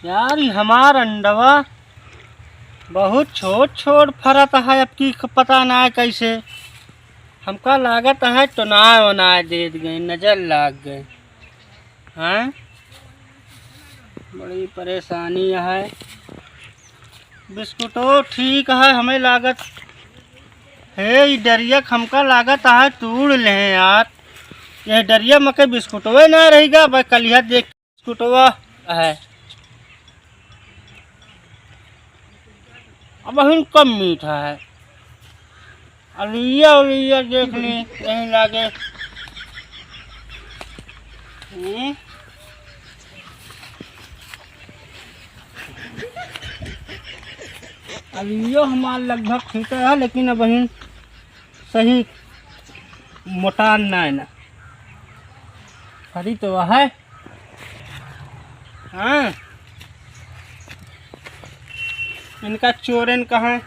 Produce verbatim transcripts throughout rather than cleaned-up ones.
यार, ई हमार अंडवा बहुत छोट छोट फरत है, अब की पता ना है कैसे। हमका लागत है टोनाए ओनाए देत गए, नजर लाग गए। हैं? बड़ी परेशानी है। बिस्कुटो ठीक है, हमें लागत है, ई डरिया क हमका लागत है तूड़ लें यार। ये डरिया मके बिस्कुटवे ना रहिगा, भाई कलिया देख। बिस्कुटवा है। अब हम कम मीठा है। अलिया उलिया देख ली, यहीं लागे। हम्म। अलियो हमार लगभग ठीक है, लेकिन अब हम सही मोटान ना है ना। फरी तो है। हाँ। इनका चोरन कहाँ?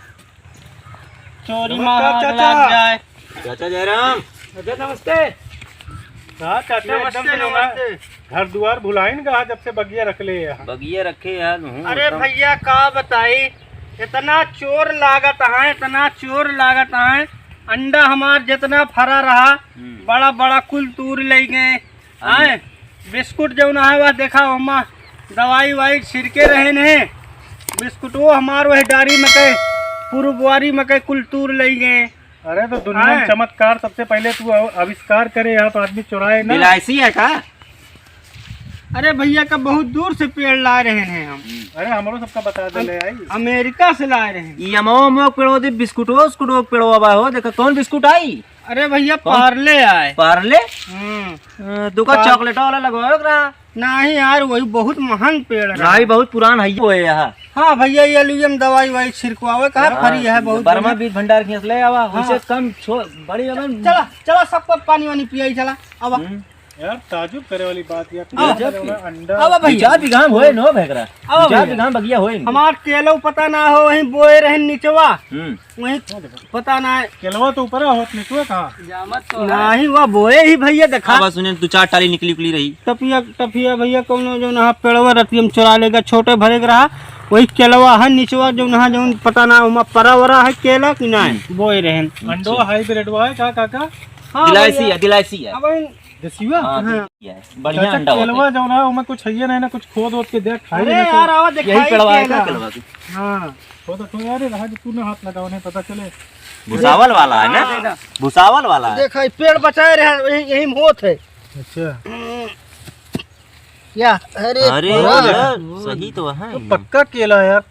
चोरी नमस्कार मार चाचा। लाग जाए। चाचा जयराम। चाचा नमस्ते। हाँ चाचा, नमस्ते, एकदम से नमस्ते। घर दुआर भुलाइन गा, जब से बगिया रख ले यहाँ। बगिया रखे यार, हूँ अरे एकदम। भैया का बताई, इतना चोर लागत है, इतना चोर लागत है। अंडा हमार जितना फरा रहा, हम्म। बड़ा बड़ा कुल तूर ले गए। आए, बिस्कुट जौन है, वह देखा, ओमा दवाई वाई छिड़के रहे ने। बिस्कुट वो हमार वह डारी मकई, पूर्व बुआरी मकई कुल तूर लई गए। अरे, तो दुनिया में आए। चमत्कार सबसे पहले तू आव-, आविष्कार करे, यहाँ तो आदमी चुराए ना। बिलायसी है का? अरे भैया, का बहुत दूर से पेड़ ला रहे हैं हम। अरे, हमरो सबका बता दे हम ले आई। अमेरिका से ला रहे हैं। ई अमवा, अमवा पेड़ो दे, बिस्कुटो, उस्कुटो पेड़ो बा हो, देखा कौन बिस्कुट आई? अरे भैया, कौन? पार्ले आए। पार्ले? हम्म। अ, दुका पार- चॉकलेट वाला लगवावे के रहा। नहीं यार, वही बहुत महंग पेड़ रहा। नहीं, बहुत पुरान है वो यहाँ। हाँ भैया, ये लिए हम दवाई वाई छिड़कवावे का, हाँ, फरी है बहुत बर्मा बढ़िया। बीज भंडार के ले आवा, हाँ। उसे कम छो-, बड़ी अगर चला, चला, सबको पानी वानी पियाई, चला, आवा। हम्म। यार, ताजुब करे वाली बात यार, हाँ। गजब की। अंडा। आवा भैया। दो चार बीघा में होए नो भैकरा। आवा दो चार भैया। बीघा में बगिया होए इनके। हमार केलो पता ना हो, वहीं बोए रहे निचवा। हम्म। वहीं पता ना है। केलवा तो ऊपर होत, निचवा कहाँ? जामत तो है। नहीं, वह बोए ही भैया, देखा। अब सुने, दो चार टाली निकली उकली रही। टफिया, टफिया भैया, कौनो जो ना पेड़वा रतियम चुरा लेगा, छोटे भरे के रहा, वही केलवा है निचवा, जो ना, जो पता ना, ओमा परा वरा है केला कि नहीं, हम्म। बोए रहन। अंडो हाइब्रिड है का, काका? हाँ दिलायसी भैया। है, दिलायसी है। अब इन देसिया? हाँ, हाँ। देसी है। बढ़िया चाचा, अंडा होता है। केलवा जौन है, ओमे कुछ है ना, ना कुछ खोद वोद के देख, खाई अरे ना तो यार, आवा, यही देखाई पेड़वा है केला। का केलवा की? हाँ। खोद तो यार, रहा जो तू ना हाथ लगाओ, नहीं पता चले। भुसावल वाला है ना? हाँ। भुसावल वाला है। देखा, ये पेड़ बचाए रहे, यही, यही में होत है। अच्छा। या, अरे अरे वाह। यार, सही तो है तो एकदम। पक्का केला है यार।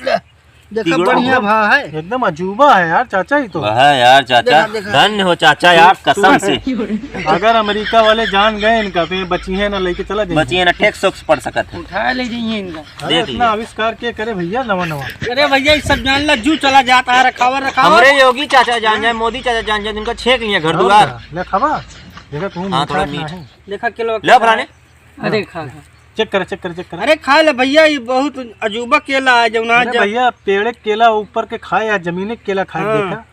ले, देखा, तिगड़ो बढ़िया हो। भा है। एकदम अजूबा है यार चाचा, ही तो। वाह यार चाचा, देखा, देखा। धन्य हो चाचा यार, तू, कसम तू से। अगर अमेरिका वाले जान गए इनका, तो ये बची है ना, लेके चला जाएंगे। बची है ना, टैक्स वैक्स पड़ सकत है। उठा ले जाइए इनका। अरे देख इतना लिया। आविष्कार के करे भैया, नवा नवा। अरे भैया, ये सब जान ला, जू चला जाता है, रखावा, रखावा। हमरे योगी चाचा जान जाए, मोदी चाचा जान जाए, इनका छेक लिया घर हाँ, दुआर। ले खावा, देखा तू हाँ, मीठा थोड़ा ना मीठ। है। देखा किलो ले फलाने। अरे खा, खा। चेक कर, चेक कर, चेक कर। अरे खा ले भैया, ये बहुत अजूबा केला है, जौन अरे आज भैया, पेड़ के केला ऊपर के खाए या जमीन के केला खाए, हाँ। देखा?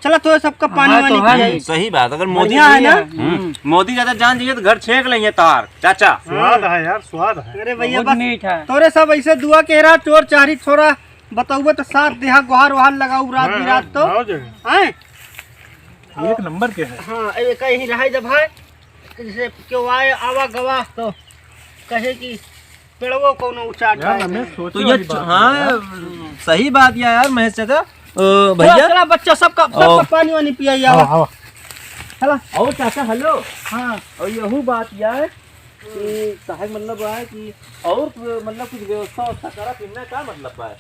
चला तो सबका पानी हाँ, वानी तो है। पियाई। सही बात, अगर मोदी बढ़िया है जी ना? हम्म, मोदी चाचा जान जाइए तो घर छेक लेंगे तार, चाचा। स्वाद है यार, स्वाद है। अरे भैया, बहुत बस मीठ है। तोरे सब ऐसे दुआ के रहा, चोर चारी थोड़ा बताउबे तो साथ देहा, गोहार वहार लगाऊ रात हाँ, बिरात तो। हाँ, हो जाएगा। हैं? एक नंबर के है। हाँ, एक यही रहाई दे भाई। जैसे केहू आए, आवा गवा तो कहे कि पेड़वो कौनो उचाट यार, रहा है। हमें सोचे तो ये वाली बात है हाँ, यार। सही बात या यार महेश चाचा। ओ, चला, भैया। चला, बच्चा सबका, सबका ओ। पानी वानी पियाई, आवा। आवा, आवा। चला। और चाचा, हेलो। हाँ। और यहू बात या है कि काहे मतलब है कि और मतलब कुछ व्यवस्था व्यवस्था करा, फिर ना का मतलब है?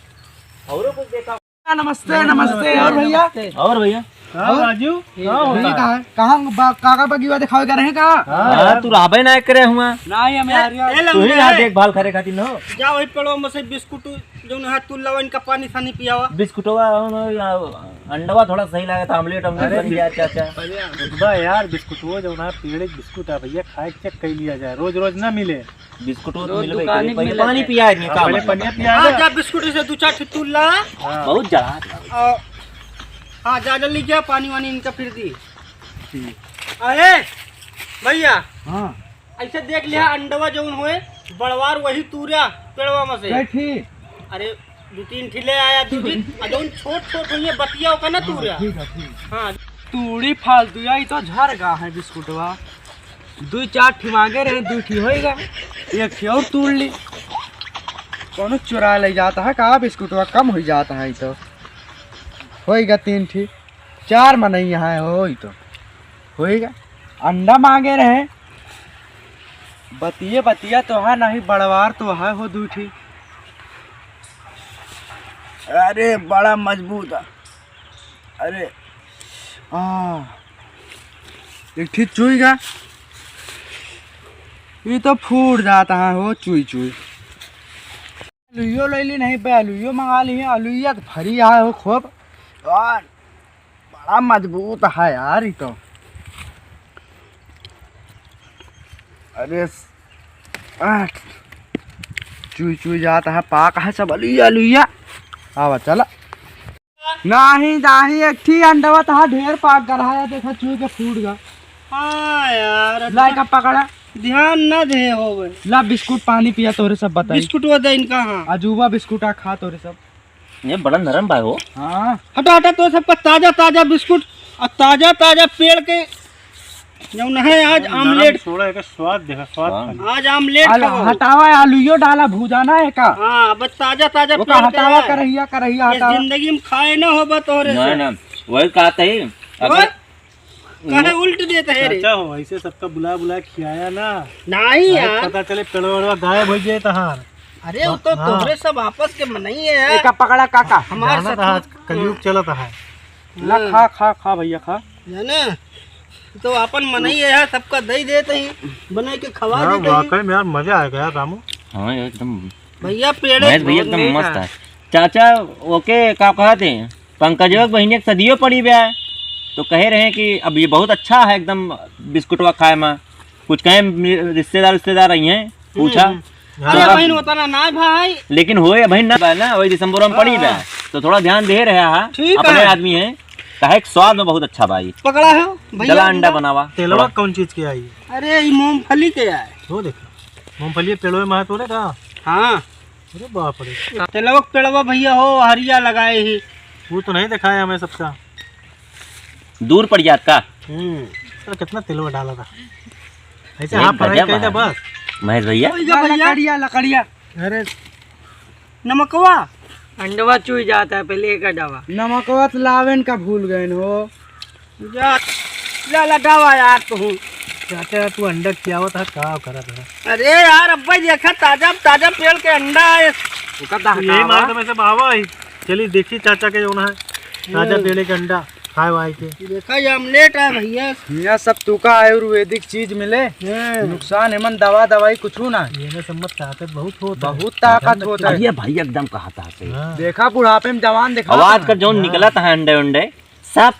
औरो कुछ देखा। नमस्ते, नमस्ते। और भैया? और भैया? हाँ, राजू, का होता है? कहाँ, कहाँ बा-, काका बगिया दिखावे करे हैं का? हाँ, हाँ, यार। तू रहबे ना करे हुआ। ना, ये हमें ए, हरिया ए, तू ही लौंडे ना है। देखभाल करे खातिर न हो। जा वही पेड़वा में से बिस्कुट जो ना तू लावा, इनका पानी सानी पियावा। बिस्कुटवा, हम, या अंडवा थोड़ा सही लागत, आमलेट, आमलेट अरे बन गया, अच्छा, अच्छा। बा यार, बिस्कुटवा जो ना पेड़ के बिस्कुट है भैया, खाए के चेक कर लिया जाए, रोज रोज ना मिले। बिस्कुट तो रोज मिलबे दुकान करे। ही पहले मिलत पानी है। पिया है, हाँ, काम पहले है। पनिया पिया हाँ, है। जा बिस्कुट से दो चार ठो तू ला। हाँ। बहुत जला। आ, हाँ, जा जल्दी जा, पानी वानी इनका फिर दी। ठीक। अरे भैया, हाँ। ऐसे देख लिया, अंडवा जौन होए, बड़वार वही तूरा पेड़वा में से। कै ठी? अरे, दू तीन ठी ले आया, दू तीन, आ जौन छोट छोट होइए बतिया ओका ना हाँ, तूरा। ठीक है, ठीक। हाँ। तूड़ी फालतू, यही तो झर गा है बिस्कुटवा। दू चार ठी मांगे रहे, दू ठी होइगा, एक ठी और तूड़ ली। कौनो चुरा ले जाता है का बिस्कुटवा, कम हो जाता है तो। होइगा तीन ठी, चार मनई यहाँ होई तो। होइगा। अंडा मांगे रहे। बतिये बतिया तो है नहीं, बड़वार तो है हो दू ठी। अरे बड़ा मजबूत है। अरे, आ, एक ठी चुई गा। ये तो फूट जाता है हो चुई चुई। अलुइयो ले ली नहीं बे, अलुइयो मंगा ली है, अलुइया तो भरी है हो खूब। और बड़ा मजबूत है यार, ये तो। अरे स-, आह, चुई चुई जात है, पाक है सब अलुइया, अलुइया। आवा, चला। नाही, नाही, एक ठी अंडवा तहा ढेर पाक गरहा है, देखा चुई के फूट गा। हाँ यार, ला, एका पकड़ा। ध्यान ना दे होवे। ला, बिस्कुट पानी पिया, तोरे सब बताई। बिस्कुट वो दे इनका, हाँ। अजूबा बिस्कुट आ खा, तोरे सब। ये बड़ा नरम बा हो। हाँ। हटा, हटा, तो सबका ताजा, ताजा बिस्कुट और ताजा, ताजा पेड़ के जौन है आज नरम आमलेट। छोड़ा, एकर स्वाद देखा, स्वाद हाँ। खाली। आज आमलेट आलू, खाओ। हटावा, आलूयो डाला, भूजा ना एका। हाँ, बस ताजा, ताजा ओका पेड़ के हटावा, है। करहिया, करहिया इस हटावा। जिंदगी में खाए ना होबा तोहरे ना, से। ना, वही कहते ही, अगर और? काहे उल्ट देत है रे? चाचा हो, ऐसे सबका बुला बुला खियाया ना। नहीं भाई, यार। पता चले पेड़वा वेड़वा गायब हो जाए तहार। अरे, वो तो हाँ। तोहरे सब आपस के मनई है यार। एका पकड़ा काका। हमारे जाना साथ था, आज कलयुग चलत है। ला, हाँ। खा, खा, खा भैया, खा। जाना, तो अपन मनई है यार, सबका दे देते ही, बनाई के खवा हाँ, देते ही। वाकई में यार, मजा आ गया रामू। हाँ, एकदम। भैया, पेड़े महेश भैया बहुत एकदम मीठ मस्त है। है। चाचा, ओके, का कहते हैं? पंकजवा के बहिनिया के सदियो पड़ी बा, तो कहे रहे कि अब ये बहुत अच्छा है एकदम बिस्कुटवा खाए में। कुछ कहे मि-, रिश्तेदार, रिश्तेदार आई हैं, पूछा। हम्म, हम्म। तो अरे अब बहिन, उतना ना भाई। लेकिन होए बहिन ना बा ना, वही दिसंबर में पड़ी बा, हाँ। तो थोड़ा ध्यान दे रहे हैं, ठीक अपने है। आदमी हैं, कहे कि स्वाद में बहुत अच्छा बा ई। पकड़ा है भैया चला अंडा अंडा। बनावा। तेलवा थोड़ा। कौन चीज के आई? अरे, ई मूंगफली के आए। वो देखो, मूंगफली पेड़वे में है तोरे का? हाँ। अरे बाप रे। तेलवा के पेड़वा भैया हो, हरिया लगाए ही। वो तो नहीं दिखाया हमें सबका। दूर पड़ जात का? हम्म। अरे कितना तेलवा डाला था। ऐसे ये हाथ पर गजब कह दे है। बस। महेश भैया। ओए भैया। लकड़िया, लकड़िया। अरे। नमकवा। अंडवा चुई जाता है, पहले एक डावा। नमकवा तो लावेन का भूल गए हो। जा, ला, ला, डावा यार तू। चाचा, तू अंडा खियावत है, का करत है? अरे यार, अब्बा देखा, ताजा, ताजा पेड़ के अंडा है। ओका तू यही दहकावा। मार दे, मैं सब आवा ही। चली, देखी चाचा के जौन है, ताजा हम्म। पेड़े के अंडा, खाए वाए के। देखा, ये आमलेट है भैया। यहाँ सब तुका आयुर्वेदिक चीज मिले, हम्म। नुकसान एमन दवा दवाई कुछ ना। ये ना सब मत ताकत बहुत होता है। बहुत ताकत होता है। अरे भाई, एकदम कहा था सही। हाँ। देखा, बुढ़ापे में जवान देखा अब था। आजकल जौन हाँ। निकलत है अंडे उंडे, सब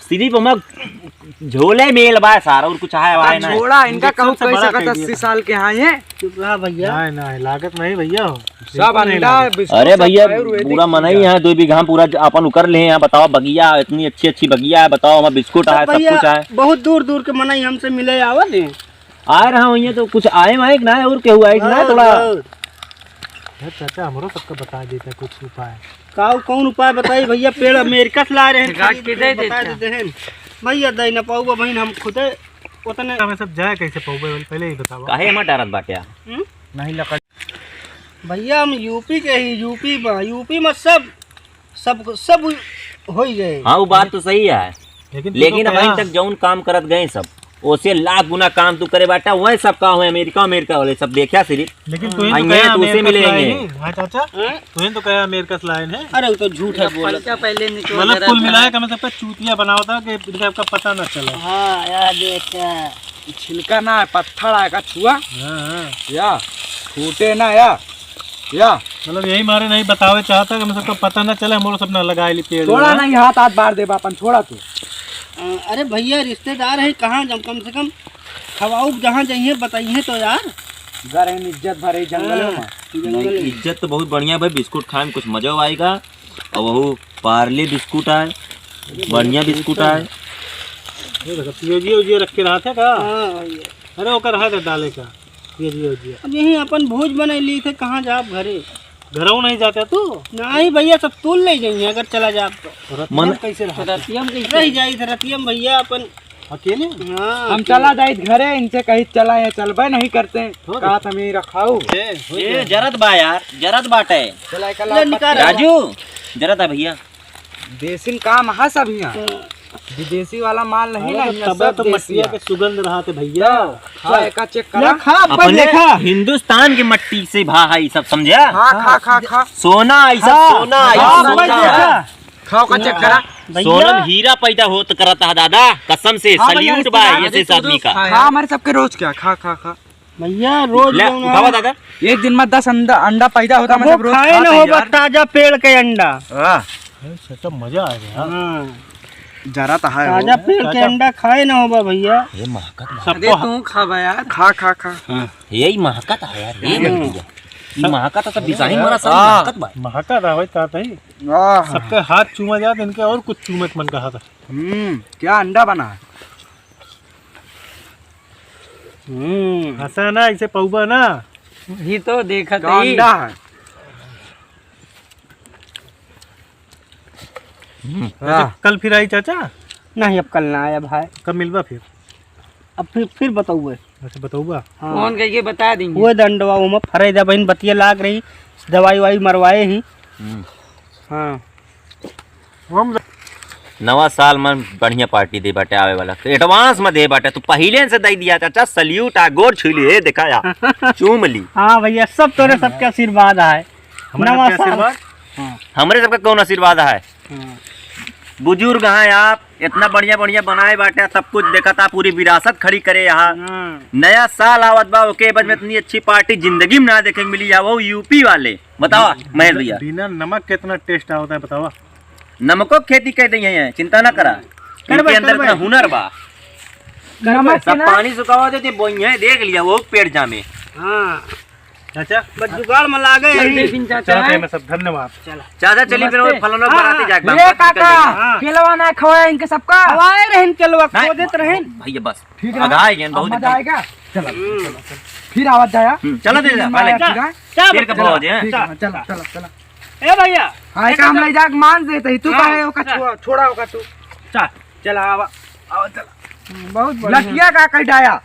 सिर्फ ओमा झोले मेल बा सारा, और कुछ आए वाए ना। छोड़ा, इनका इंजेक्शन कहूँ से कह बड़ा सकत कर दिया अस्सी था। साल के हाँ ये। चुप रहा भैया। नहीं, नहीं, लागत नहीं भैया हो। सब बिल्कुल नहीं अंडा, लागत। बिस्कुट अरे सब भैया, खाए और वे पूरा देखिए मनई का। है, दो बीघा में पूरा ज-, अपन उकर ले हैं। बताओ बगिया, इतनी अच्छी अच्छी बगिया है, बताओ हमारा बिस्कुट सब है, सब भैया कुछ है। बहुत दूर दूर के मनई हमसे मिले आवत हैं। आए रहा हूँ, ये तो कुछ आए वाए कि ना, और केहू आए कि ना, बहुत, थोड़ा बहुत। अरे चाचा, हमरो सबका बता देता कुछ उपाय। का, कौन उपाय बताई भैया? पेड़ अमेरिका से ला रहे हैं, गाछ खरीद के के दे बता देता। देते हैं। भैया, दे ना पाऊबा बहिन, हम खुदे उतने हमें सब जाए कैसे पाऊबे, पहले ही बताओ। काहे हमार डरत बाटे? हम्म? नहीं लकड़। भैया, हम यूपी के ही, यूपी में, यूपी में सब, सब, सब हो ही गए। हाँ, वो बात तो सही है। लेकिन तू लेकिन तो अबहिन कहा तक जौन काम करत गए सब, ओसे लाख गुना काम तू करे बाटा, वह सब का हुए अमेरिका, अमेरिका वाले सब देखा सिर्फ। लेकिन तू ही तो आएंगे, कहा तू उसे अमेरिका से मिलेंगे। लाए हैं। हाँ चाचा, हैं? तू ही तो कहा अमेरिका से लाए हैं। अरे वो तो झूठ है, बोलत पंचा है। पहले निकल मतलब रहा कुल था। मिलाए के हमें सबका चूतिया बनावा था कि इनका सबका पता ना चला। हाँ, यार देखा। छिलका ना है, पत्थर आएगा छुआ। हाँ, हाँ। या, फूटे ना या। या। मतलब यही मारे नहीं बतावे चाहता कि हमें सबका पता ना चले, हम लोग सब ना लगाए ली पेड़ छोड़ा वगैरह। नहीं, हाथ हाथ बार देबा अपन, छोड़ा तू। अ, अरे भैया, रिश्तेदार है, कहाँ जम, कम से कम खवाऊ जहाँ जाइए, बताइए तो यार। घर है, इज्जत भरे जंगल हाँ, में। जंगल नहीं, में। इज्जत तो बहुत बढ़िया भाई, बिस्कुट खाए में कुछ मजा आएगा। और वहू पार्ले बिस्कुट आए, बढ़िया बिस्कुट आए। ये देखो, पियोजियो उजियो रख के रहा था का? हाँ, भैया। अरे, ओकर है तो डाले का? जिया, जिया, जिया। अब यहीं अपन भोज बनाइ ली थे, कहाँ जाब घरे? घरौ नहीं जाते तू? नहीं भइया, सब तूल ले जाइए अगर चला जाब तो। रतिया मन में कैसे रहा? रतिया में कैसे? रह जाई थे रतिया में भइया अपन। अकेले? हाँ, हम अकेले। चला जाइत घरे, इनसे कही चला, यहाँ चलबे नहीं करते। हो गया। कहा था मैं रखाऊ। ए, हो ए, गया। जरत बा यार, जरत बाटे। चला, एक ले लाख निकाल। राजू, जरत है भइया। देसी काम है सब यहाँ। हाँ। विदेशी वाला माल नहीं अरे ना, तो यहाँ तबे सब तो देसी मटिया है। के सुगंध रहा थे भइया। हाँ, एका चेक ले करा। खा, अपन अपने देखा। हिंदुस्तान के मट्टी से भा है ई सब, समझा? हाँ, खा, खा, खा। सोना, ई सब हाँ, सोना, ई हाँ, सब अपन सोना। देखा। खाओ का चेक करा। भइया। सोनम हीरा पैदा होत करत है दादा, कसम से हाँ भइया, सल्यूट बा रिश्तेदार ऐसे भी आदमी का। खा, हमारे सबके रोज क्या? खा, खा, खा। भइया, रोज ले, जौन उठावा है। दादा। एक दिन में दस अंडा, अंडा पैदा होता, कबो मतलब, रोज खाए खात न है होबा यार। ताजा पेड़ के अंडा। वाह। अरे, सच में मजा आ गया। हाँ। जरा तो है ताजा वो। पेड़ के चाचा। अंडा खाए न होबा भइया। ये महकत बा। सबको अरे, तू खाबा यार। खा, खा, खा। हाँ। यही महकत है यार, ये हम्म। बन गया। ये महकत है, सब बिसाही मरा, सब हाँ। महकत बा। महकत है भाई, तात ही। आह। सबके हाथ चूमा जात, इनके और कुछ चूमे के मन कहा था। हम्म, क्या अंडा बना है? हम्म। हंसा ना, इसे पौबा ना। ही तो देखत का ही। अंडा है? हम्म। हाँ। अच्छा, कल फिर आई चाचा? नहीं, अब कल ना आया भाई। कब मिलबा फिर? अब फिर, फिर बताऊबे। अच्छा, बताऊबा? हाँ। फोन करके बता देंगे। वो दंडवा, वो में फरे दे बहिन, बतिया लाग रही, दवाई वाई मरवाए ही। हम्म। हाँ। हम नवा साल में बढ़िया पार्टी दे बाटे आवे वाला, तो एडवांस में दे बाटे, तू पहिले से दे दिया चाचा, सल्यूट आ, गोर छू ली, हे देखा या, चूम ली। हाँ भइया, सब तोरे सबके आशीर्वाद है। हमारे नवा सबके साल। आशीर्वाद? हाँ। हमरे सबका कौन आशीर्वाद है? हाँ। बुजुर्ग हैं आप, इतना बढ़िया बढ़िया बनाए बाटे, सब कुछ देखा था, पूरी विरासत खड़ी करे यहाँ। हाँ। नया साल आवत बा, ओके बाद में इतनी अच्छी पार्टी जिंदगी में ना देखे के मिली, या वो यूपी वाले। बतावा, बिना, महेश भइया। बिना नमक के इतना टेस्ट आवता है, बतावा। नमको के खेती कर दी है, चिंता ना करा। करबे, इनके अंदर करबे। इतना हुनर बा। करबे। नमक सब के ना। पानी सुखावा देते, बोइये, देख लिया, वो पेड़ जामे। हाँ। चाचा। बस जुगाड़ में लागे चल, ही। देख इन चाचा चलते हैं। हैं, मैं सब, धन्यवाद। चला। चाचा, चलिए, फिर नमस्ते। फलाना हाँ, बराती हाँ। जाके ए, बात कर काका, लेंगे। हाँ। केलवा ना खवाए इनके सबका। खवाए रहन केलवा, नहीं, खो देत रहन। भइया, बस। ठीक है। आगा आए गए, अब बहुत मजा एकदम। आएगा। चला, हम्म। चला, चला। फिर आवत जाया। हम्म, चला दे, चला, पहले। फिर, हाँ? चल, फिर कब चला, हो जाए? ठीक है, चला, चला, चला। ए भइया, हाँ, एक काम चल। ले जाके मान देते ही, तू हाँ, काहे ओका चल। छुआ, छोड़ा ओका तू। चल। चला, आवा, आवा, चला। हम्म, बहुत बढ़िया। लठिया का कटाया?